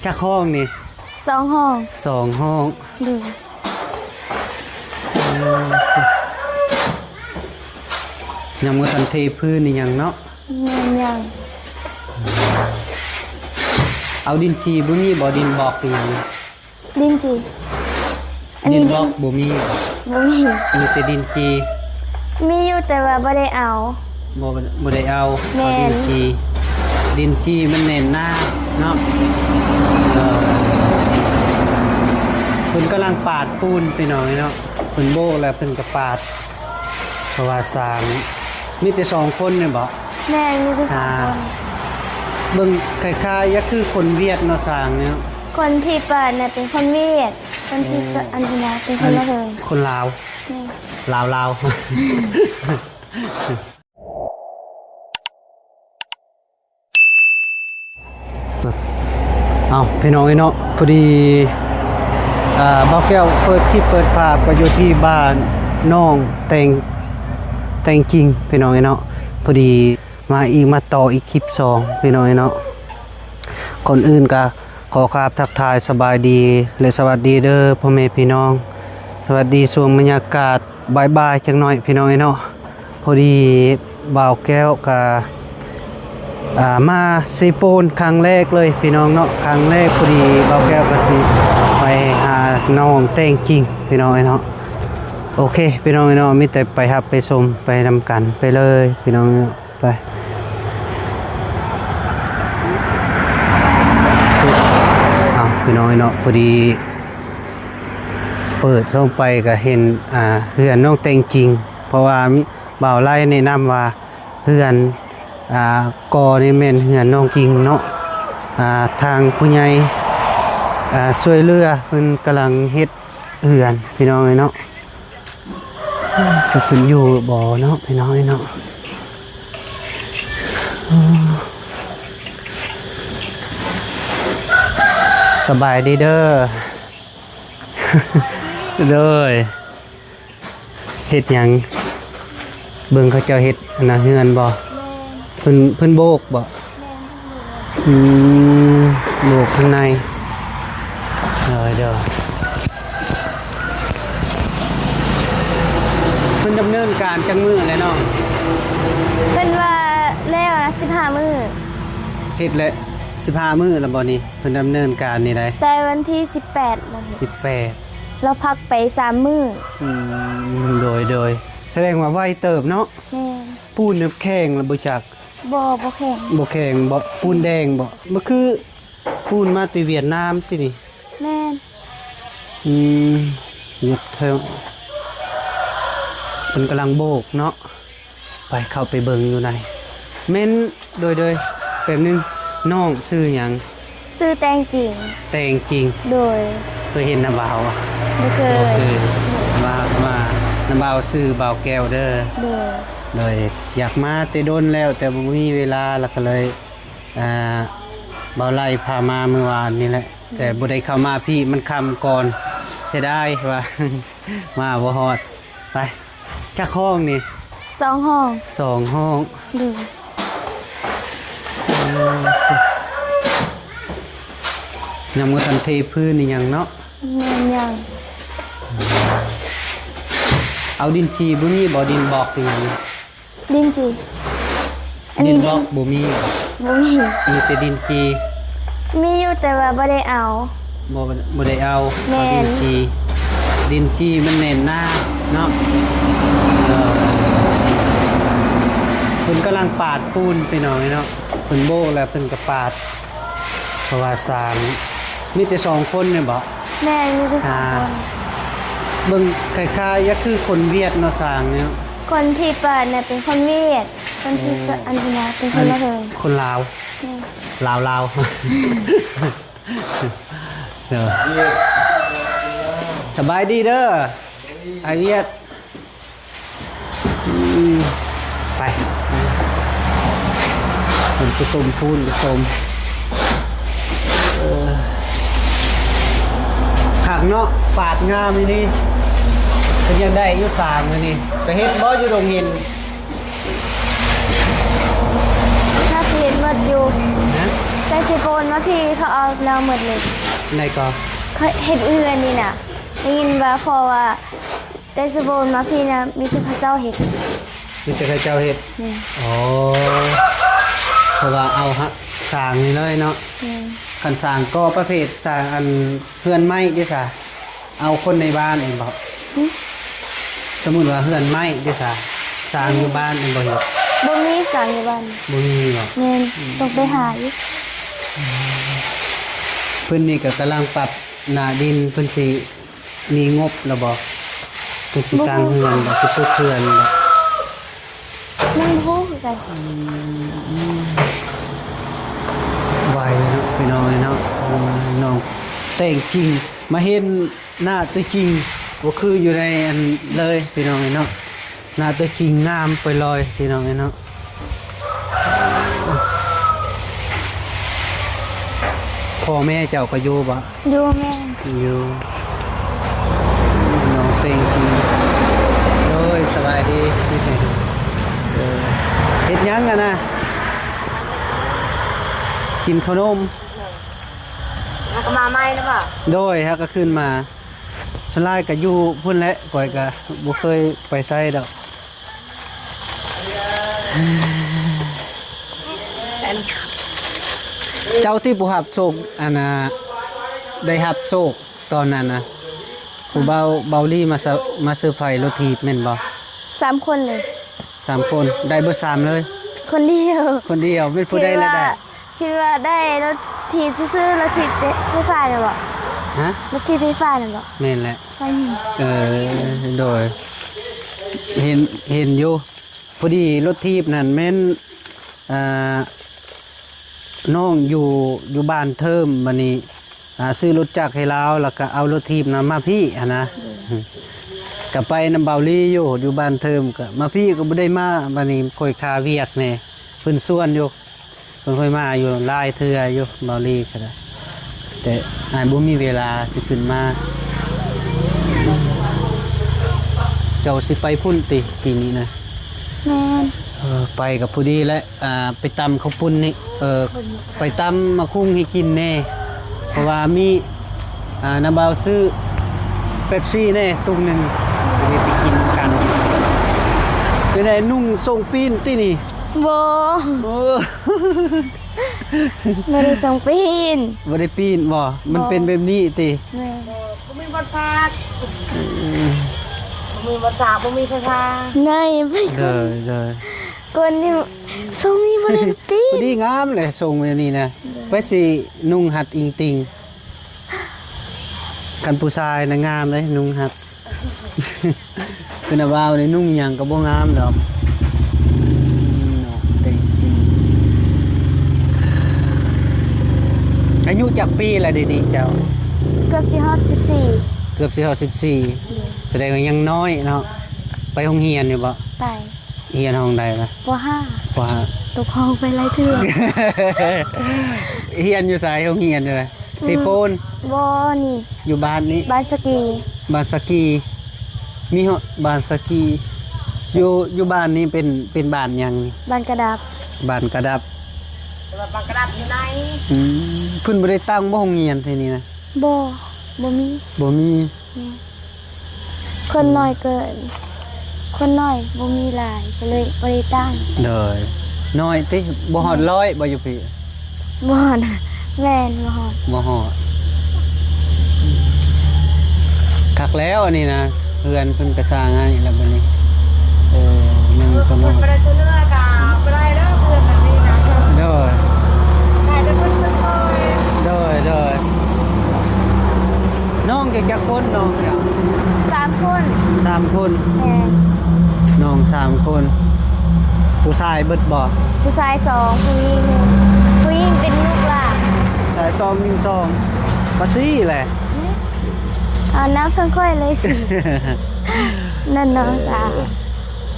ຈັກຫ້ອງນີ້? ສອງຫ້ອງ. ສອງຫ້ອງ. ໂດຍ. ຍັງບໍ່ທັນເທພື້ນອີ່ຫຍັງເນາະ? ແມ່ນ ຍັງ. ເອົາດິນຈີ່ບໍ່ມີບໍ່? ດິນບລັອກອີ່ຫຍັງ? ດິນຈີ່ ອັນນີ້ ດິນບລັອກບໍ່ມີບໍ່? ບໍ່ມີ. ມີແຕ່ດິນຈີ່. ມີຢູ່ ແຕ່ວ່າບໍ່ໄດ້ເອົາ. ບໍ່ ບໍ່ໄດ້ເອົາ. ແມ່ນ. ເອົາດິນຈີ່ ດິນຈີ່ມັນແໜ້ນໜາເນາະ. ເອີ ເພິ່ນກຳລັງປາດປູນ ພີ່ນ້ອງເອີຍເນາະ. ເພິ່ນໂບກແລ້ວເພິ່ນກໍປາດ ເພາະວ່າສ້າງມີແຕ່ສອງຄົນແມ່ນບໍ່? ແມ່ນ ມີແຕ່ສອງຄົນ. ອ່າ ເບິ່ງຄ້າຍໆ ຢາກຄືຄົນຫວຽດເນາະ ຊ່າງນີ້ເນາະ. ຄົນທີ່ປາດນະເປັນຄົນຫວຽດ ຄົນທີ່ ເອີ ສະ ອັນນັ້ນນະເປັນຄົນລະເຫິງ. ຄົນລາວ. ແມ່ນ. ລາວໆ. ເອົ້າ ພີ່ນ້ອງເອີຍເນາະ, ພໍດີ ອ່າ ບ່າວແກ້ວເປີດຄລິບເປີດພາບກໍຢູ່ທີ່ບ້ານໜອງແຕ່ງ ແຕ່ງຈິງ ພີ່ນ້ອງເອີຍເນາະ. ພໍດີມາອີກ ມາຕໍ່ອີກຄລິບສອງ ພີ່ນ້ອງເອີຍເນາະ. ກ່ອນອື່ນກໍຂໍຄາບທັກທາຍສະບາຍດີ ແລະ ສະຫວັດດີເດີພໍ່ແມ່ພີ່ນ້ອງ. ສະຫວັດດີຊ່ວງບັນຍາກາດ ບ່າຍໆ ຈັກໜ້ອຍ ພີ່ນ້ອງເອີຍເນາະ. ພໍດີບ່າວແກ້ວກະ ອ່າ ມາເຊໂປນຄັ້ງແລກເລີຍ ພີ່ນ້ອງເນາະ. ຄັ້ງແລກ ພໍດີບ່າວແກ້ວກະຊິໄປຫານ້ອງແຕ່ງຈິງ ພີ່ນ້ອງເອີຍເນາະ. ໂອເຄ ພີ່ນ້ອງເອີຍເນາະ, ມີແຕ່ໄປຮັບໄປຊົມໄປນຳກັນໄປເລີຍ ພີ່ນ້ອງເອີຍເນາະ. ໄປ ເອົ້າ ພີ່ນ້ອງເອີຍເນາະ, ພໍດີເປີດຊ່ອງໄປກໍເຫັນ ອ່າ ເຮືອນນ້ອງແຕ່ງຈິງ ເພາະວ່າມີ ບ່າວໄລ່ແນະນຳວ່າເຮືອນ ອ່າ ກໍນີ້ແມ່ນເຮືອນນ້ອງຈິງເນາະ. ອ່າ ທາງຜູ້ໃຫຍ່ ອ່າ ຊ່ວຍເຫຼືອ ເພິ່ນກຳລັງເຮັດເຮືອນ ພີ່ນ້ອງເອີຍເນາະ. ຈັກເພິ່ນຢູ່ບໍ່ເນາະ ພີ່ນ້ອງເອີຍເນາະ. ສະບາຍດີເດີ. ໂດຍ. ເຮັດຫຍັງ? ເບິ່ງເຂົາເຈົ້າເຮັດອັນນະເຮືອນບໍ່? ແມ່ນ. ເພິ່ນ ເພິ່ນໂບກບໍ່? ແມ່ນ. ອືມ ໂບກຂ້າງໃນ. ໂດຍ ໂດຍ. ເພິ່ນດຳເນີນການຈັກມື້ແລ້ວນ້ອງ? ເພິ່ນວ່າແລ້ວນະ ສິບຫ້າມື້. ເຮັດແລ້ວສິບຫ້າມື້ແລ້ວບໍ່ນີ້? ເພິ່ນດຳເນີນການນີ້ໄດ໋ ແຕ່ວັນທີສິບແປດ ລະ ສິບແປດ ລະພັກໄປສາມມື້. ອືມ ໂດຍ ໂດຍ. ສະແດງວ່າໄວເຕີບເນາະ. ແມ່ນ. ປູນແຂງລະບໍ່ຈັກ? ບໍ່ ບໍ່ແຂງ. ບໍ່ແຂງບໍ່? ປູນແດງບໍ່? ມັນຄືປູນມາແຕ່ຫວຽດນາມຕິນີ້? ແມ່ນ. ອືມ ເຮັດເຖິງ ເພິ່ນກຳລັງໂບກເນາະ. ໄປ ເຂົ້າໄປເບິ່ງຢູ່ໃນ. ແມ່ນ. ໂດຍ ໂດຍ. ແປັບໜຶ່ງ ນ້ອງຊື່ຫຍັງ? ຊື່ແຕ່ງຈິງ. ແຕ່ງຈິງ. ໂດຍ. ເຄີຍເຫັນນ້າບ່າວບໍ່? ບໍ່ເຄີຍ. ບໍ່ເຄີຍ. ມາ ມາ ນ້າບ່າວຊື່ບ່າວແກ້ວເດີ. ໂດຍ. ໂດຍ. ຢາກມາແຕ່ດົນແລ້ວ ແຕ່ບໍ່ມີເວລາ ລະກະເລີຍ ອ່າ ບ່າວໄລ່ພາມາມື້ວານນີ້ແຫຼະ. ແຕ່ບໍ່ໄດ້ເຂົ້າມາພີ້ ມັນຄ່ຳກ່ອນ ເສຍດາຍວ່າ ມາບໍ່ຮອດ. ໄປ ຈັກຫ້ອງນີ້? ສອງຫ້ອງ. ສອງຫ້ອງ. ໂດຍ. ຍັງບໍ່ທັນເທພື້ນອີ່ຫຍັງເນາະ? ແມ່ນ ຍັງ. ເອົາດິນຈີ່ບໍ່ມີບໍ່? ດິນບລັອກອີ່ຫຍັງ? ດິນຈີ່ ອັນນີ້ ດິນບລັອກບໍ່ມີບໍ່? ບໍ່ມີ. ມີແຕ່ດິນຈີ່. ມີຢູ່ ແຕ່ວ່າບໍ່ໄດ້ເອົາ. ບໍ່ ບໍ່ໄດ້ເອົາ. ແມ່ນ. ເອົາດິນຈີ່ ດິນຈີ່ມັນແໜ້ນໜາເນາະ. ເອີ ເພິ່ນກຳລັງປາດປູນ ພີ່ນ້ອງເອີຍເນາະ. ເພິ່ນໂບກແລ້ວເພິ່ນກໍປາດ ເພາະວ່າສ້າງມີແຕ່ສອງຄົນແມ່ນບໍ່? ແມ່ນ ມີແຕ່ສອງຄົນ. ອ່າ ເບິ່ງຄ້າຍໆ ຢາກຄືຄົນຫວຽດເນາະ ສ້າງນີ້ເນາະ. ຄົນທີ່ປາດນະເປັນຄົນຫວຽດ ຄົນທີ່ ເອີ ສະ ອັນນັ້ນນະເປັນຄົນລະເຫິງ. ຄົນລາວ. ແມ່ນ. ລາວໆ. ເດີ ສະບາຍດີເດີ ອ້າຍຫວຽດ. ອືມ ໄປ ເພິ່ນໄປຊົມພູນ ໄປຊົມ. ເອີ ຄັກເນາະ ປາດງາມອີ່ຫຼີ. ເພິ່ນຢາກໄດ້ຢູ່ສ້າງມື້ນີ້ ໄປເຮັດບໍ່ຢູ່ດົງຫີນ? ໜ້າຊິເຮັດໝົດຢູ່. ຮະ? ໃກ້ ແຕ່ກ່ອນມາພີ້ເຂົາເອົາລາວໝົດເລີຍ. ໃນກໍ ເຂົາເຮັດເຮືອນນີ້ນະ ໄດ້ຍິນວ່າພໍ່ວ່າ ແຕ່ສະໂບນມາພີ້ນະ ມີແຕ່ເຂົາເຈົ້າເຮັດ. ມີແຕ່ເຂົາເຈົ້າເຮັດ? ແມ່ນ. ອໍ ເພາະວ່າເອົາຫະ ສ້າງນີ້ເລີຍເນາະ. ແມ່ນ. ຄັນສ້າງກໍປະເພດສ້າງອັນເຮືອນໄມ້ເດ້ຊະ? ເອົາຄົນໃນບ້ານເອງບໍ? ຫຶ? ສົມມຸດວ່າເຮືອນໄມ້ເດ້ຊະ? ສ້າງຢູ່ບ້ານເອງບໍ່ເຮັດ? ບໍ່ມີສ້າງຢູ່ບ້ານ. ບໍ່ມີບໍ? ແມ່ນ. ອືມ. ຕ້ອງໄປຫາອີກ. ເພິ່ນນີ້ກໍກຳລັງປັບໜ້າດິນ ເພິ່ນຊິ ມີງົບແລ້ວບໍ່? ເພິ່ນຊິຕັ້ງເຮືອນບໍ່? ຊິປຸກເຮືອນບໍ່? ຍັງບໍ່ຮູ້ຄືກັນ. ອືມ ໄວເນາະ ພີ່ນ້ອງເອີຍເນາະ. ນ້ອງແຕ່ງກິ່ງ ມາເຫັນໜ້າຕົວຈິງ ບໍ່ຄືຢູ່ໃນອັນເລີຍ ພີ່ນ້ອງເອີຍເນາະ. ໜ້າຕົວຈິງງາມໄປລອຍ ພີ່ນ້ອງເອີຍເນາະ. ພໍ່ແມ່ເຈົ້າກໍຢູ່ບໍ່? ຢູ່ແມ່. ຢູ່. ນ້ອງເຕັງກິນ. ໂດຍ ສະບາຍດີ. ເອີ ເຮັດຫຍັງຫັ້ນນະ? ກິນເຂົ້າໜົມ. ເຮົາກໍມາໃໝ່ແລ້ວບໍ່? ໂດຍ ເຮົາກໍຂຶ້ນມາ. ສ່ວນຫຼາຍກໍຢູ່ພຸ້ນແຫຼະ, ຂ້ອຍກໍບໍ່ເຄີຍໄປໃສດອກ. ເຈົ້າທີ່ຜູ້ຮັບໂຊກ ອັນນ່າ ໄດ້ຮັບໂຊກຕອນນັ້ນນະ, ຜູ້ບ່າວ ບ່າວລີມາ ມາເຊີໄພລົດຖີບແມ່ນບໍ່? ສາມຄົນເລີຍ. ສາມຄົນ ໄດ້ເບິດສາມເລີຍ? ຄົນດຽວ. ຄົນດຽວ. ແມ່ນຜູ້ໃດລະໄດ້? ຄິດວ່າໄດ້ລົດຖີບຊື່ໆ ລົດຖີບໄຟຟ້ານັ້ນບໍ? ຮະ? ລົດຖີບໄຟຟ້ານັ້ນບໍ? ແມ່ນແຫຼະ. ເອີ ໂດຍ ເຫັນ ເຫັນຢູ່. ພໍດີລົດຖີບນັ້ນແມ່ນ ອ່າ ນ້ອງຢູ່ ຢູ່ບ້ານເທີມ, ບາດນີ້ ອ່າ ຊື້ລົດຈັກໃຫ້ລາວ ແລ້ວກໍເອົາລົດຖີບນຳມາພີ້ຫັ້ນນະ. ໂດຍ. ກໍໄປນຳບ່າວລີຢູ່ ຢູ່ບ້ານເທີມ, ກໍມາພີ້ກໍບໍ່ໄດ້ມາ. ບາດນີ້ຂ້ອຍຄາວຽກແດ່ ເພິ່ນຊວນຢູ່. ເພິ່ນເຄີຍມາຢູ່ຫຼາຍເທື່ອຢູ່ ບ່າວລີກໍໄດ້, ແຕ່ອ້າຍບໍ່ມີເວລາຊິຂຶ້ນມາ. ເຈົ້າຊິໄປພຸ້ນຕິ ປີນີ້ນະ? ແມ່ນ. ເອີ ໄປກໍພໍດີແຫຼະ. ອ່າ ໄປຕຳເຂົ້າປຸ້ນນີ້ ເອີ ໄປຕຳໝາກຫຸ່ງໃຫ້ກິນແດ່, ເພາະວ່າມີ ອ່າ ນ້າບ່າວຊື້ເປັບຊີແດ່ຕຸງໜຶ່ງ ໄປກິນນຳກັນ. ເປັນໃດ ນຸ່ງສົ້ງປີ້ນຕິນີ້? ບໍ່. ໂອ້ ບໍ່ໄດ້ສົ່ງປີ້ນ. ບໍ່ໄດ້ປີ້ນບໍ່? ມັນເປັນແບບນີ້ຕິ? ແມ່ນ. ບໍ່ມີບ່ອນສາກ. ອືມ ບໍ່ມີບ່ອນສາກ ບໍ່ມີໄຟຟ້າ. ໄງໄປກ່ອນ. ໂດຍ ໂດຍ. ກ່ອນນີ້ ຊົງນີ້ບໍ່ໄດ້ປີ້ນ. ພໍດີງາມເລີຍ ຊົງແບບນີ້ນະ. ໂດຍ. ໄປຊິນຸ່ງຮັດອິງຕິງ. ຄັນຜູ້ຊາຍນະງາມເດ້ ນຸ່ງຮັດ. ຄືນະບ່າວນີ້ນຸ່ງຫຍັງກໍບໍ່ງາມດອກ. ອືມ ເນາະ ແຕ່ງຈິງ. ອາຍຸຈັກປີລະດຽວນີ້ເຈົ້າ? ເກືອບຊິຮອດສິບສີ່. ເກືອບຊິຮອດສິບສີ່. ໂດຍ. ສະແດງວ່າຍັງນ້ອຍເນາະ. ໄປໂຮງຮຽນຢູ່ບໍ່? ໄປ. ຮຽນຫ້ອງໃດລະ? ປໍຫ້າ. ປໍຫ້າ. ຕົກຫ້ອງໄປຫຼາຍເທື່ອ. ຮຽນຢູ່ໃສ? ໂຮງຮຽນຢູ່ໃສ? ເຊໂປນ? ບໍ່ ນີ້ ຢູ່ບ້ານນີ້. ບ້ານສະກີ. ບ້ານສະກີ. ມີຮອດບ້ານສະກີ. ຢູ່ ຢູ່ບ້ານນີ້ເປັນ ເປັນບ້ານຫຍັງນີ້? ບ້ານກະດັບ. ບ້ານກະດັບ. ແຕ່ວ່າບ້ານກະດັບຢູ່ໃນ. ອືມ ເພິ່ນບໍ່ໄດ້ຕັ້ງບໍ່ໂຮງຮຽນທີ່ນີ້ນະ? ບໍ່ ບໍ່ມີ. ບໍ່ມີ. ແມ່ນ. ຄົນນ້ອຍເກີນ ຄົນນ້ອຍບໍ່ມີຫຼາຍ ກໍເລີຍບໍ່ໄດ້ຕັ້ງ. ໂດຍ. ນ້ອຍຕິ? ບໍ່ຮອດຮ້ອຍບໍ່ຢູ່ພີ້? ບໍ່ຮອດ. ແມ່ນ ບໍ່ຮອດ. ບໍ່ຮອດ. ຄັກແລ້ວອັນນີ້ນະ ເຮືອນເພິ່ນກະສ້າງໃຫ້ແລ້ວບັດນີ້. ເອີ ຍັງກໍນ້ອຍ ບໍ່ໄດ້ຊ່ວຍເຫຼືອກະບໍ່ໄດ້ເດີ ເຮືອນແບບນີ້ນະ. ໂດຍ. ກະຈະເພິ່ນ ເພິ່ນຊ່ອຍ. ໂດຍ ໂດຍ. ນ້ອງຈັກຄົນນ້ອງເຈົ້າ? ສາມຄົນ. ສາມຄົນ. ແມ່ນ. ນ້ອງສາມຄົນ. ຜູ້ຊາຍເບິດບໍ່? ຜູ້ຊາຍສອງ ຜູ້ຍິງໜຶ່ງ. ຜູ້ຍິງເປັນລູກຫຼ້ານ. ຊາຍສອງຍິງສອງ. ປາຊີແຫຼະ. ເອົານາມສ່ຳຂ້ອຍເລີຍຊິ. ນັ້ນນ້ອງສາວ. ເອີ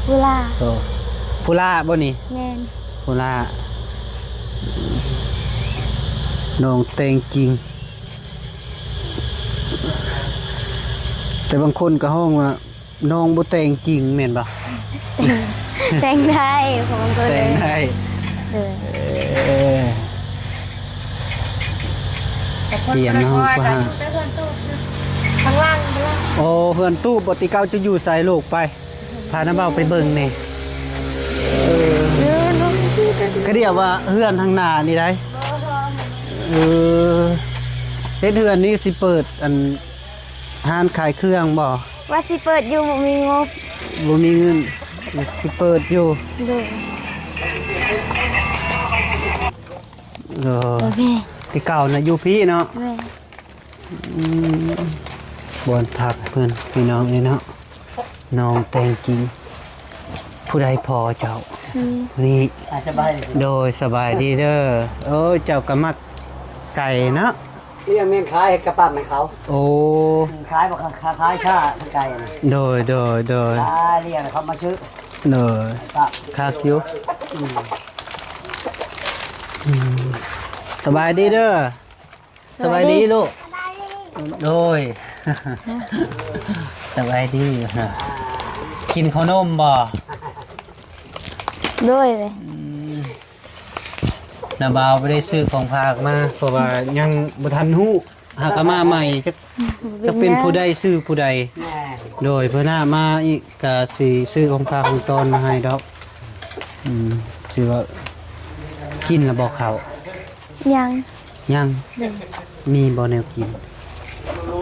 ຜູ້ຫຼ້າ. ໂອ້ ຜູ້ຫຼ້າບໍ່ນີ້? ແມ່ນ. ຜູ້ຫຼ້າ. ນ້ອງແຕ່ງຈິງ. ແຕ່ບາງຄົນກໍຮ້ອງວ່ານ້ອງບໍ່ແຕ່ງຈິງແມ່ນບໍ່? ແຕ່ງ ແຕ່ງໄດ້ ຂອງເພິ່ນ ແຕ່ງໄດ້. ເອີ ເອີ ເອີ ຂຽນເນາະ ເພິ່ນກໍຊ່ອຍກັນ ຢູ່ແຕ່ເຮືອນຕູ້ ຂ້າງຫຼັງ ຂ້າງຫຼັງ. ໂອ້ ເຮືອນຕູ້ບໍ່ ແຕ່ເກົ່າຈະຢູ່ໃສລູກ? ໄປ ພານ້າບ່າວໄປເບິ່ງແດ່. ເອີ ເອີ ນ້ອງຢູ່ກັນ ກະດຽວວ່າເຮືອນທາງໜ້ານີ້ໄດ໋. ເອີ ເຮັດເຮືອນນີ້ຊິເປີດອັນ ຮ້ານຂາຍເຄື່ອງບໍ່? ວ່າຊິເປີດຢູ່ ບໍ່ມີງົບ ບໍ່ມີເງິນ ຊິເປີດຢູ່. ໂດຍ ໂດຍ ໂອເຄ ແຕ່ເກົ່ານະຢູ່ພີ້ເນາະ. ແມ່ນ ອືມ ບ່ອນພັກເພິ່ນ ພີ່ນ້ອງເອີຍເນາະ. ນ້ອງແຕ່ງຈິງ ຜູ້ໃດພໍ່ເຈົ້າ? ອືມ ນີ້ ອ່າ ສະບາຍດີ ໂດຍ ສະບາຍດີເດີ. ໂອ້ຍ ເຈົ້າກໍມັກໄກ່ເນາະ. ນີ້ແມ່ນຂາຍໃຫ້ກະປ້ຳໃຫ້ເຂົາ. ໂອ້ ຂາຍບໍ່ ຂາຍ ຂາຍຊາໄກ່ນະ. ໂດຍ ໂດຍ ໂດຍ ຂາຍລ້ຽງເຂົາມາຊື້. ໂດຍ ຄັກຢູ່. ອືມ ອືມ ສະບາຍດີເດີ. ສະບາຍດີລູກ. ໂດຍ ສະບາຍດີ. ກິນເຂົ້າໜົມບໍ່? ໂດຍ ອືມ ນ້າບ່າວບໍ່ໄດ້ຊື້ຂອງຝາກມາ ເພາະວ່າຍັງບໍ່ທັນຮູ້ ຫາກະມາໃໝ່ ຈັກ ຈັກເປັນຜູ້ໃດ ຊື້ຜູ້ໃດ. ແມ່ນ ໂດຍ ເພິ່ນຫາມາອີກ ກະຊິຊື້ຂອງຝາກຂອງຕ້ອນມາໃຫ້ດອກ. ອືມ ຊິວ່າ ກິນແລ້ວບໍ່ເຂົ້າ? ຍັງ ຍັງ ໂດຍ ມີບໍ່ແນວກິນ?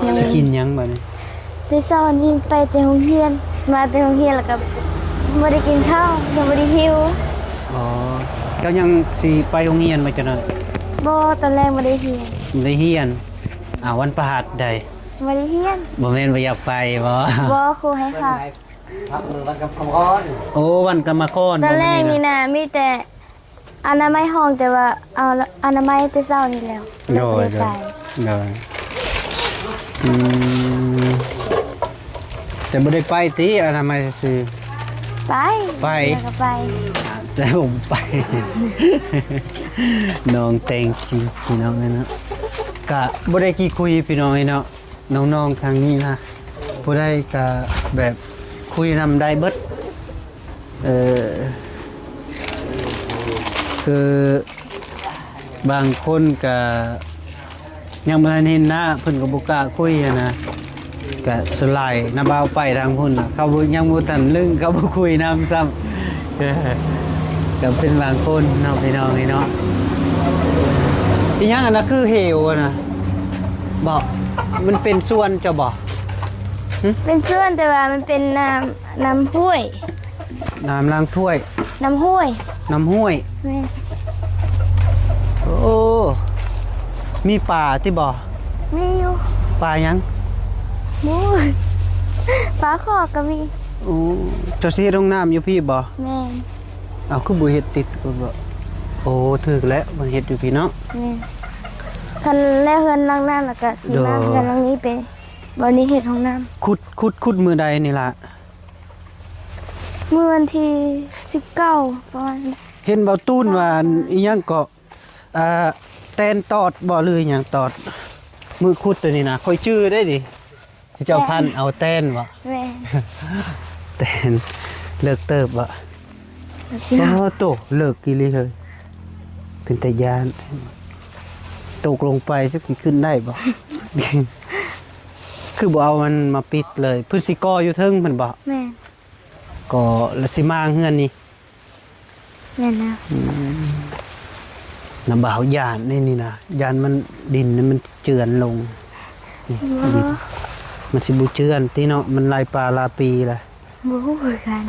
ຍັງ ຊິກິນຫຍັງບາດນີ້? ແຕ່ເຊົ້ານີ້ໄປແຕ່ໂຮງຮຽນ ມາແຕ່ໂຮງຮຽນແລ້ວກໍບໍ່ໄດ້ກິນເຂົ້າ ຍັງບໍ່ໄດ້ຫິວ. ອໍ ເຈົ້າຍັງຊິໄປໂຮງຮຽນບໍ່ຈັກໜ້ອຍ? ບໍ່ ຕອນແລງບໍ່ໄດ້ຮຽນ. ບໍ່ໄດ້ຮຽນ? ອ້າວ ວັນພະຫັດໃດ໋. ບໍ່ໄດ້ຮຽນ. ບໍ່ແມ່ນບໍ່ຢາກໄປບໍ? ບໍ່ ຄູໃຫ້ພັກ. ພັກມື້ວັນກຳມະກອນ. ໂອ້ ວັນກຳມະກອນ. ຕອນແລງນີ້ນະ ມີແຕ່ ອະນາໄມຫ້ອງ ແຕ່ວ່າເອົາອະນາໄມແຕ່ເຊົ້ານີ້ແລ້ວ. ໂດຍ ໂດຍ ໂດຍ ອືມ ແຕ່ບໍ່ໄດ້ໄປຕິ ອະນາໄມຊື່ໆ? ໄປ ໄປ ແລ້ວກໍໄປ ແຕ່ບໍ່ໄປ. ນ້ອງແຕ່ງຈິງ ພີ່ນ້ອງເອີຍເນາະ ກະບໍ່ໄດ້ຂີ້ຄຸຍ ພີ່ນ້ອງເອີຍເນາະ. ນ້ອງໆ ທາງນີ້ນະ ຜູ້ໃດກະແບບຄຸຍນຳໄດ້ເບິດ. ເອີ ຄືບາງຄົນກະຍັງບໍ່ທັນເຫັນໜ້າ ເພິ່ນກໍບໍ່ກ້າຄຸຍຫັ້ນນະ. ກະສ່ວນຫຼາຍນ້າບ່າວໄປທາງພຸ້ນນະ ເຂົາບໍ່ ຍັງບໍ່ທັນລຶ້ງ ເຂົາບໍ່ຄຸຍນຳຊ້ຳ. ເອີ ກໍເປັນບາງຄົນເນາະ ພີ່ນ້ອງເອີຍເນາະ. ອີຫຍັງອັນນັ້ນ ຄືເຫວຫັ້ນນະ? ບໍ່ ມັນເປັນສວນເຈົ້າບໍ່? ຫຶ? ເປັນສວນ ແຕ່ວ່າມັນເປັນນ້ຳ ນ້ຳຫ້ວຍ. ນ້ຳລ້າງຖ້ວຍ. ນ້ຳຫ້ວຍ. ນ້ຳຫ້ວຍ. ແມ່ນ. ໂອ້ ມີປາຕິບໍ່? ມີຢູ່. ປາຫຍັງ? ໂອ້ຍ ປາຄອກກໍມີ. ໂອ້ ເຈົ້າຊິເຮັດຫ້ອງນ້ຳຢູ່ພີ້ບໍ່? ແມ່ນ. ເອົາ ຄືບໍ່ເຮັດຕິດກັນບໍ່? ໂອ້ ຖືກແລ້ວ ມັນເຮັດຢູ່ພີ້ເນາະ. ແມ່ນ. ຄັນແລ້ວເຮືອນຫຼັງນັ້ນ ແລ້ວກະຊິມາ ໂດຍ ເຮືອນຫຼັງນີ້ເປັນ ບ່ອນນີ້ເຮັດຫ້ອງນ້ຳ. ຂຸດ ຂຸດ ຂຸດມື້ໃດນີ້ລະ? ມື້ວັນທີສິບເກົ້າ ປະມານ. ເຫັນເບົາຕູນວ່າ ອັນ ອີຫຍັງເກາະ ອ່າ ແຕນຕອດບໍ່ ຫຼືຫຍັງຕອດ? ມື້ຂຸດໂຕນີ້ນະ ຂ້ອຍຈື່ໄດ້ນີ້ ເຈົ້າພັນເອົາແຕນບໍ່? ແມ່ນ. ແຕນ ເລິກເຕີບບໍ່? ໂອ້ໂຕ ເລິກອີ່ຫຼີເຮີ້ຍ ເປັນຕາຢ້ານ. ຕົກລົງໄປຈັກຊິຂຶ້ນໄດ້ບໍ່? ຄືບໍ່ເອົາມັນມາປິດເລີຍ? ເພິ່ນຊິກໍ່ຢູ່ເທິງພຸ້ນບໍ່? ແມ່ນ. ກໍ່ລະຊິມາເຮືອນນີ້? ແມ່ນແລ້ວ. ອືມ ນ້າບ່າວຢ້ານນີ້ ນີ້ນະ ຢ້ານມັນ ດິນມັນເຈື່ອນລົງ. ນີ້ ບໍ່ ດິນ ມັນຊິບໍ່ເຈື່ອນຕິເນາະ ມັນຫຼາຍປາຫຼາຍປີລະ. ບໍ່ຮູ້ຄືກັນ.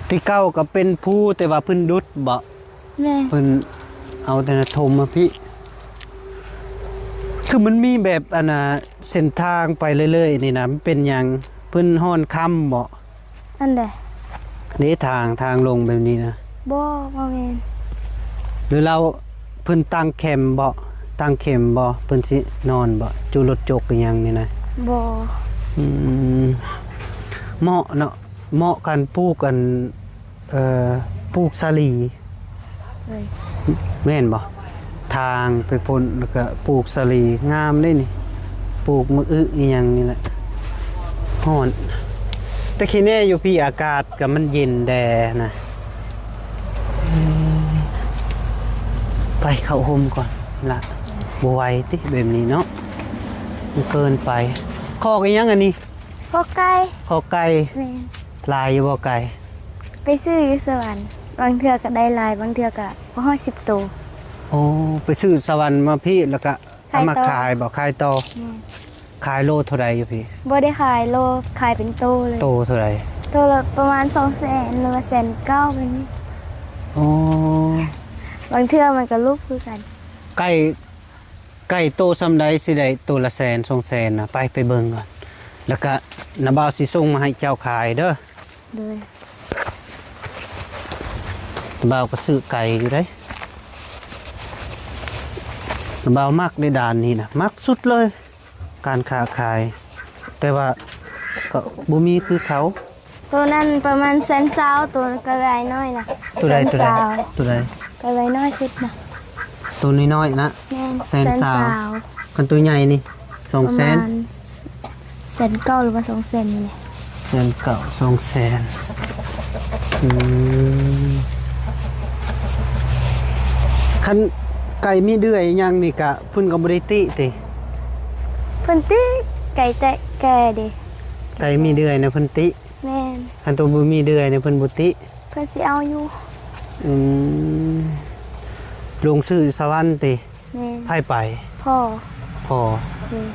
ແຕ່ເກົ່າກໍເປັນພູ ແຕ່ວ່າເພິ່ນດຸດບໍ? ແມ່ນ. ເພິ່ນເອົາແຕ່ນະຖົມມາພີ້. ຄືມັນມີແບບ ອັນນ່າ ເສັ້ນທາງໄປເລື້ອຍໆນີ້ນະ ມັນເປັນຫຍັງ? ເພິ່ນຮ່ອນຄຳບໍ? ອັນໃດ? ເດ້ ທາງ ທາງລົງແບບນີ້ນະ. ບໍ່ ບໍ່ແມ່ນ. ຫຼືລາວ ເພິ່ນຕັ້ງແຄມບໍ? ຕັ້ງເຂັມບໍ່? ເພິ່ນຊິນອນບໍ່? ຈຸລົດຈົກອີ່ຫຍັງນີ້ນະ? ບໍ່. ອືມ ເໝາະເນາະ ເໝາະກັນປູກອັນ ເອີ ປູກສາລີ. ໂດຍ. ແມ່ນບໍ່? ທາງໄປພຸ້ນ ແລ້ວກະປູກສາລີ ງາມເດ້ນີ້. ປູກໝາກອຶອີ່ຫຍັງນີ້ແຫຼະ. ຮ້ອນ ແຕ່ຂີ້ແນ່ຢູ່ພີ້ ອາກາດກໍມັນເຢັນແດ່ນະ. ໄປເຂົ້າຮົ່ມກ່ອນລະ. ບໍ່ໄຫວຕິ ແບບນີ້ເນາະ ມັນເກີນໄປ. ຄອກອີ່ຫຍັງອັນນີ້? ຄອກໄກ່. ຄອກໄກ່. ແມ່ນ. ຫຼາຍຢູ່ບໍ່ໄກ່? ໄປຊື້ຢູ່ສະຫວັນ ບາງເທື່ອກໍໄດ້ຫຼາຍ ບາງເທື່ອກໍບໍ່ຮອດສິບໂຕ. ໂອ້ ໄປຊື້ສະຫວັນມາພີ້ ແລ້ວກໍເອົາມາຂາຍບໍ່? ຂາຍຕໍ່. ແມ່ນ. ຂາຍໂລເທົ່າໃດຢູ່ພີ້? ບໍ່ໄດ້ຂາຍໂລ ຂາຍເປັນໂຕເລີຍ. ໂຕເທົ່າໃດ? ໂຕລະປະມານສອງແສນ ຫຼືວ່າແສນເກົ້າ ແບບນີ້. ໂອ້ ບາງເທື່ອມັນກໍຫຼຸບຄືກັນ. ໄກ່ ໄກ່ໂຕສ່ຳໃດຊິໄດ້ໂຕລະແສນສອງແສນນະ? ໄປ ໄປເບິ່ງກ່ອນ ແລ້ວກະນ້າບ່າວຊິສົ່ງມາໃຫ້ເຈົ້າຂາຍເດີ. ໂດຍ. ນ້າບ່າວກໍຊື້ໄກ່ຢູ່ເດ້. ນ້າບ່າວມັກເດ້ ດ້ານນີ້ນະ ມັກສຸດເລີຍ ການຄ້າຂາຍ ແຕ່ວ່າກໍບໍ່ມີຄືເຂົາ. ໂຕນັ້ນປະມານແສນຊາວ ໂຕໄກ່ວາຍນ້ອຍນະ. ໂຕໃດ? ແສນຊາວ. ໂຕໃດ? ໂຕໃດ? ໄກ່ວາຍນ້ອຍສຸດນະ. ໂຕນ້ອຍໆນະ. ແມ່ນ. ແສນຊາວ. ແສນຊາວ. ຄັນໂຕໃຫຍ່ນີ້ ສອງແສນ ປະມານແສນເກົ້າ ຫຼືວ່າສອງແສນນີ້ແຫຼະ. ແສນເກົ້າ ສອງແສນ. ອືມ ຄັນໄກ່ມີເດືອຍອີ່ຫຍັງນີ້ກະ ເພິ່ນກໍບໍ່ໄດ້ຕິຕິ? ເພິ່ນຕິ ໄກ່ແຕ່ແກ່ເດ້. ໄກ່ມີເດືອຍນະເພິ່ນຕິ. ແມ່ນ. ຄັນໂຕບໍ່ມີເດືອຍນີ້ເພິ່ນບໍ່ຕິ? ເພິ່ນຊິເອົາຢູ່. ອືມ ລົງຊື້ສະຫວັນຕິ? ແມ່ນ. ໃຜໄປ? ພໍ່. ພໍ່. ແມ່ນ.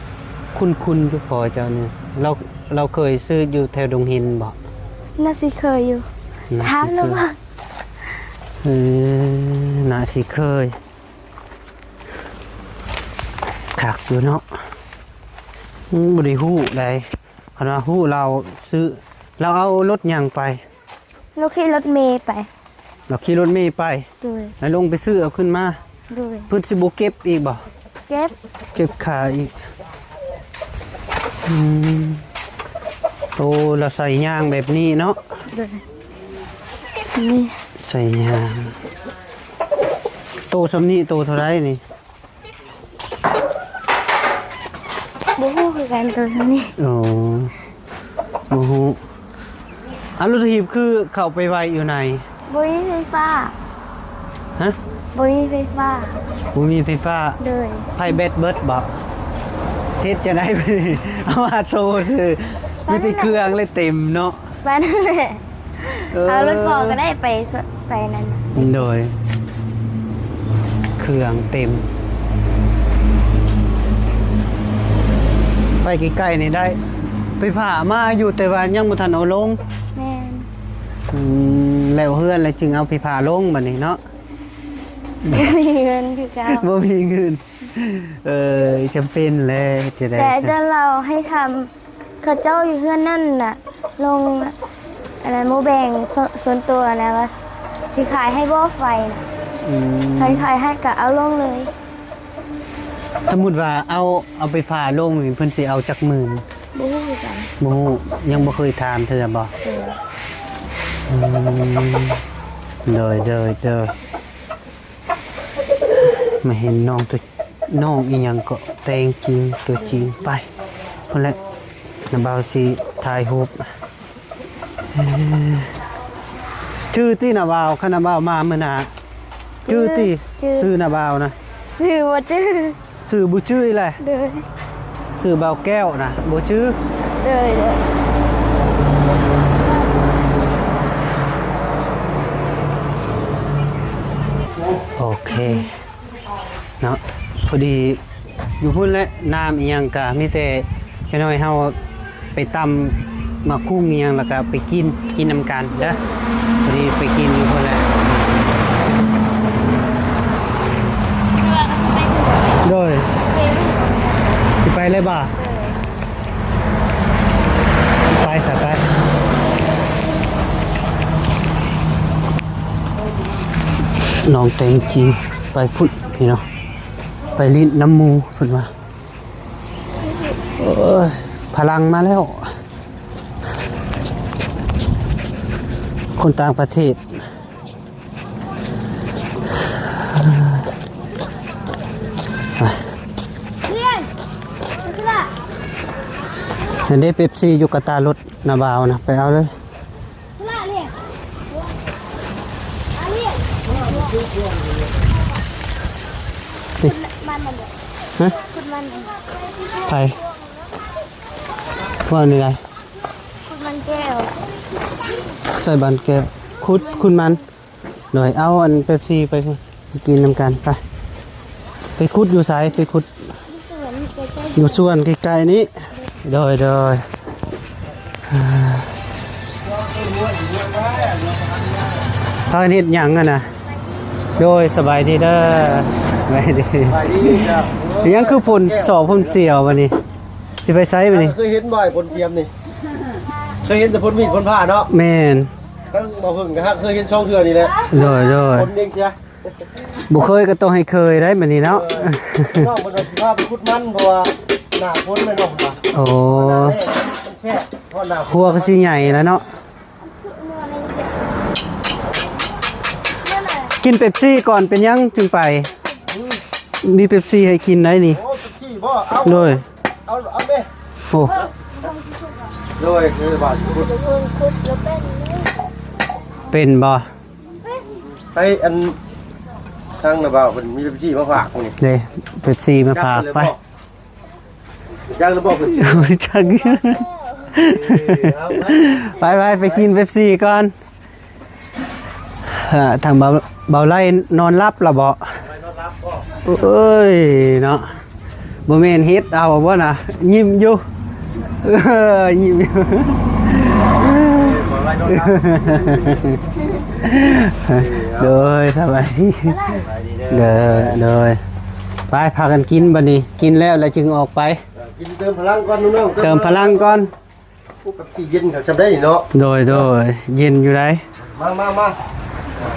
ຄຸ້ນໆຢູ່ພໍ່ເຈົ້ານີ້ ລາວ ລາວເຄີຍຊື້ຢູ່ແຖວດົງຫີນບໍ່? ໜ້າຊິເຄີຍຢູ່. ຖາມລາວເບິ່ງ. ເອີ ໜ້າຊິເຄີຍ. ຄັກຢູ່ເນາະ. ອືມ ບໍ່ໄດ້ຮູ້ໃດ. ຄັນວ່າຮູ້ລາວຊື້ ລາວເອົາລົດຫຍັງໄປ? ລາວຂີ່ລົດເມໄປ. ລາວຂີ່ລົດເມໄປ? ໂດຍ. ແລ້ວລົງໄປຊື້ເອົາຂຶ້ນມາ? ໂດຍ. ເພິ່ນຊິບໍ່ເກັບອີກບໍ່? ເກັບ. ເກັບຄ່າອີກ. ອືມ ໂອ້ ລາວໃສ່ຍ່າງແບບນີ້ເນາະ. ໂດຍ. ນີ້ ໃສ່ຍ່າງ. ໂຕສ່ຳນີ້ໂຕເທົ່າໃດນີ້? ບໍ່ຮູ້ຄືກັນໂຕເທົ່ານີ້. ໂອ້ ບໍ່ຮູ້. ອາ ລົດຖີບຄືເຂົ້າໄປໄວ້ຢູ່ໃນ? ບໍ່ມີໄຟຟ້າ. ຮະ? ບໍ່ມີໄຟຟ້າ. ບໍ່ມີໄຟຟ້າ. ໂດຍ. ໄຟແບັດເບິດບໍ່? ເຮັດຈັ່ງໃດບາດນີ້? ເອົາມາໂຊຊື່ ມີແຕ່ເຄື່ອງເລີຍເຕັມເນາະ. ປານນັ້ນແຫຼະ. ເອີ ເອົາລົດພໍ່ກໍໄດ້ໄປ ໄປນັ້ນ. ໂດຍ. ເຄື່ອງເຕັມ. ໄປໃກ້ໆນີ້ໄດ້. ໄຟຟ້າມາຢູ່ ແຕ່ວ່າຍັງບໍ່ທັນເອົາລົງ. ແມ່ນ. ອືມ ແລ້ວເຮືອນແລ້ວຈຶ່ງເອົາໄຟຟ້າລົງບາດນີ້ເນາະ. ບໍ່ມີເງິນຄືເກົ່າ. ບໍ່ມີເງິນ. ເອີ ຈຳເປັນແຫຼະ ເຮັດຈັ່ງໃດ. ແຕ່ອາຈານລາວໃຫ້ທຳ ເຂົາເຈົ້າຢູ່ເຮືອນນັ້ນນະ ລົງ ອັນນັ້ນ ໝູ່ແບ່ງ ສ່ວນ ສ່ວນຕົວນະ ວ່າຊິຂາຍໃຫ້ບໍ່ໄຟນະ. ອືມ ຄັນຂາຍໃຫ້ກໍເອົາລົງເລີຍ. ສົມມຸດວ່າເອົາ ເອົາໄຟຟ້າລົງນີ້ ເພິ່ນຊິເອົາຈັກໝື່ນ? ບໍ່ຮູ້ຄືກັນ. ບໍ່ຮູ້. ຍັງບໍ່ເຄີຍຖາມເທື່ອບໍ່? ເອີ ອືມ ໂດຍ ໂດຍ ໂດຍ. ມາເຫັນນ້ອງຕົວ ນ້ອງອີ່ຫຍັງເກາະ ແຕງຈິງ ຕົວຈິງ. ໄປພຸ້ນແຫຼະ ນ້າບ່າວຊິຖ່າຍຮູບ. ເອີ ຈື່ຕິນ້າບ່າວ? ຄັນນ້າບ່າວມາມື້ໜ້າ ຈື່ຕິ? ຈື່. ຊື່ນ້າບ່າວນະ? ຊື່ບໍ່ຈື່. ຊື່ບໍ່ຈື່ອີກແຫຼະ. ໂດຍ. ຊື່ບ່າວແກ້ວນະ ບໍ່ຈື່. ໂດຍ ໂດຍ. ໂອເຄເນາະ ພໍດີຢູ່ພຸ້ນແຫຼະ ນ້ຳອີ່ຫຍັງກະມີແຕ່ ຈັກໜ້ອຍເຮົາໄປຕຳໝາກຫຸ່ງອີ່ຫຍັງ ແລ້ວກະໄປກິນ ກິນນຳກັນເດີ. ພໍດີໄປກິນຢູ່ພຸ້ນແຫຼະ. ໂດຍ. ຊິໄປເລີຍບໍ່? ໄປຊະ ໄປ. ນ້ອງແຕງຈິງໄປພຸ້ນພີ່ນ້ອງ ໄປຫຼິ້ນນຳໝູ່ເພິ່ນວ່າ. ໂອ້ຍ ຝຣັ່ງມາແລ້ວ ຄົນຕ່າງປະເທດ. ເຫັນເດ້ ເປັບຊີຢູ່ກະຕາລົດນ້າບ່າວນະ ໄປເອົາເລີຍ. ນີ້ ມັນນະບໍ່ ຮະ? ຂຸດມັນ ໃຜ? ວ່ານີ້ໃດ? ຂຸດມັນແກ້ວ ໃສ່ບານແກ້ວ ຂຸດ ຂຸດມັນ. ໂດຍ ເອົາອັນເປັບຊີໄປພຸ້ນ ໄປກິນນຳກັນ ໄປ. ໄປຂຸດຢູ່ໃສ? ໄປຂຸດຢູ່ສວນໃກ້ໆນີ້. ໂດຍ ໂດຍ. ພາກັນເຮັດຫຍັງຫັ້ນນະ? ໂດຍ ສະບາຍດີເດີ. ສະບາຍດີ. ສະບາຍດີເຈົ້າ. ອີຫຍັງຄືພົ່ນສອບພົ່ນສຽວບັດນີ້? ຊິໄປໃສບັດນີ້? ເຄີຍເຫັນບໍ່ ພົ່ນສຽມນີ້? ເຄີຍເຫັນແຕ່ພົ່ນມີດພົ່ນພ້າເນາະ. ແມ່ນ. ທັງບໍ່ເພິ່ງກໍຫາກເຄີຍເຫັນສອງເທື່ອນີ້ແຫຼະ. ໂດຍ ໂດຍ. ຄົນເອງເສຍ ບໍ່ເຄີຍກໍຕ້ອງໃຫ້ເຄີຍໄດ໋ບັດນີ້ເນາະ. ເອີ ນ້ອງເພິ່ນວ່າຊິພາໄປຂຸດມັນ ເພາະວ່າໜ້າຝົນແມ່ນບໍ່? ໂອ້ ມັນແຊບ ເພາະໜ້າຝົນ ຄົວກໍຊິໃຫຍ່ແລ້ວເນາະ. ກິນເປັບຊີກ່ອນ ເປັນຫຍັງຈຶ່ງໄປ? ອືມ ມີເປັບຊີໃຫ້ກິນໄດ໋ນີ້. ໂອ້ ເປັບຊີບໍ່? ເອົາ ໂດຍ. ເອົາ ເອົາແມ່. ໂອ້ ໂດຍ ຄືວ່າ ເປັນບໍ່? ໄປອັນ ທາງນາບ່າວເພິ່ນມີເປັບຊີມາຝາກນີ້. ເດ້ ເປັບຊີມາຝາກ. ໄປ ຈັກແລ້ວບໍ່? ເປັບຊີ ຈັກ ເອີ ເອົາ ໄປ ໄປ ໄປ ໄປກິນເປັບຊີກ່ອນ. ເອີ ທາງເບົາ ເບົາໄລນອນຫຼັບແລ້ວບໍ່? ໄປນອນຫຼັບບໍ່? ເອີຍເນາະ. ບໍ່ແມ່ນເຮັດເອົາບໍ່ນະ? ຍິ້ມຢູ່ ເອີ ຍິ້ມຢູ່. ໂດຍ ສະບາຍດີ. ໂດຍ ໂດຍ. ໄປ ພາກັນກິນບັດນີ້ ກິນແລ້ວ ແລ້ວຈຶ່ງອອກໄປ. ກິນເຕີມພະລັງກ່ອນນ້ອງໆ ເຕີມພະລັງກ່ອນ. ໂອ້ ເປັບຊີເຢັນກໍຈຳໄດ້ເນາະ. ໂດຍ ໂດຍ ເຢັນຢູ່ໃດ໋. ມາ ມາ ມາ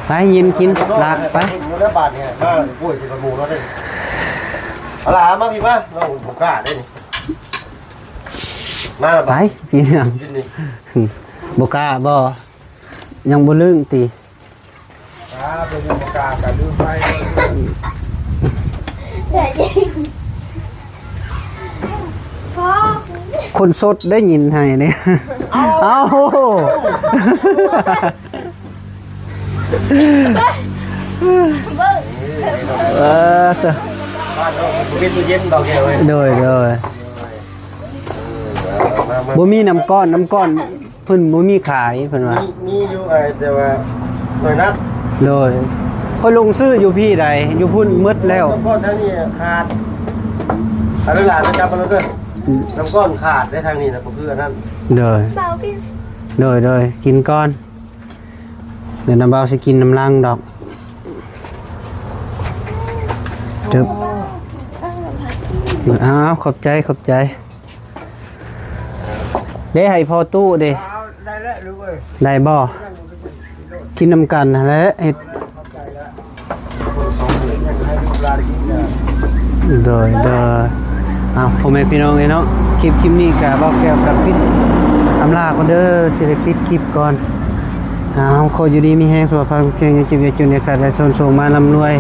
ໄປ ເຢັນກິນລະ ໄປ. ຢູ່ໃນບາດນີ້ ມາໂອ້ຍ ຊິກະໝູເນາະເດ້. ເອົາລະ ມາພີ່ມາ ນ້ອງບໍ່ກ້າເດ້ນີ້. ມາລະ ໄປ ບາດ ກິນຫຍັງ? ກິນນີ້ ບໍ່ກ້າບໍ່? ຍັງບໍ່ລຶ້ງຕິ? ອ່າ ເປັນຫຍັງບໍ່ກ້າ ກະລືມໄປ. ຄົນສົດໄດ້ຍິນໃຫ້ນີ້. ເອົ້າ ເອົ້າ ເອີ ເອີ ບ້ານເຮົາບໍ່ມີຕູ້ເຢັນດອກແກ້ວເອີຍ. ໂດຍ ໂດຍ. ເອີ ມາ ມາ ບໍ່ມີນ້ຳກ້ອນ ນ້ຳກ້ອນ ເພິ່ນບໍ່ມີຂາຍເພິ່ນວ່າ. ມີ ມີຢູ່ ແຕ່ວ່າໜ້ອຍນັກ. ໂດຍ. ຂ້ອຍລົງຊື້ຢູ່ພີ້ໃດ ຢູ່ພຸ້ນໝົດແລ້ວ. ນ້ຳກ້ອນທາງນີ້ຂາດ. ອັນນັ້ນລະ ໄປຈັບເອົາເດີ. ອືມ ນ້ຳກ້ອນຂາດໃນທາງນີ້ນະ ບໍ່ຄືອັນນັ້ນ. ໂດຍ ໂດຍ ໂດຍ. ກິນກ່ອນ ດຽວນ້າບ່າວຊິກິນນຳຫຼັງດອກ. ຕຶບ ອ້າວ ຂອບໃຈ ຂອບໃຈ. ເດ້ ໃຫ້ພໍ່ຕູ້ເດ້. ໄດ້ແລ້ວລູກເອີຍ. ໄດ້ບໍ່? ກິນນຳກັນຫັ້ນແຫຼະ ເຮັດ. ໂດຍ ໂດຍ. ເອົາ ພໍ່ແມ່ພີ່ນ້ອງເອີຍເນາະ ຄລິບ ຄລິບນີ້ກະບ່າວແກ້ວກະປິດອຳລາກ່ອນເດີ ຊິໄດ້ປິດຄລິບກ່ອນ. ເອົາ ຂໍຢູ່ດີມີແຮງ ສຸຂະພາບແຂງ ຢ່າເຈັບຢ່າຈົນ ຢ່າຂາດຢ່າຈົນ ໂຊກມາລ່ຳລວຍ.